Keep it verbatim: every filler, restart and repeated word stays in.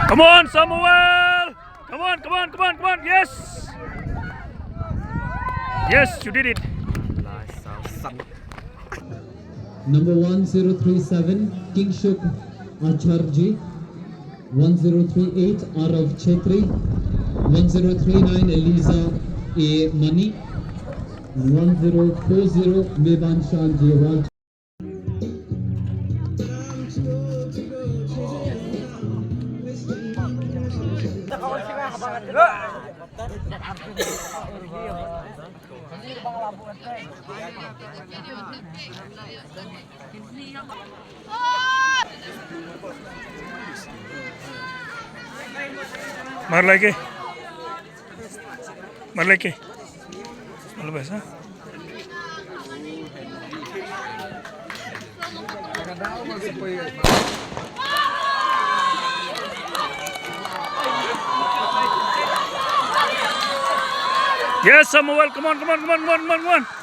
Come on, Samuel! Come on, come on, come on, come on! Yes! Yes, you did it! Number one zero three seven, Kingshuk Acharji. One zero three eight, Arav Chetri. One zero three nine, Eliza A Mani. One zero four zero, Mevan Shan Jewal. Mar lai ke. Mar lai ke. Mar lai basa. Yes, Samuel. Come on, come on, come on, come on, come on, come on.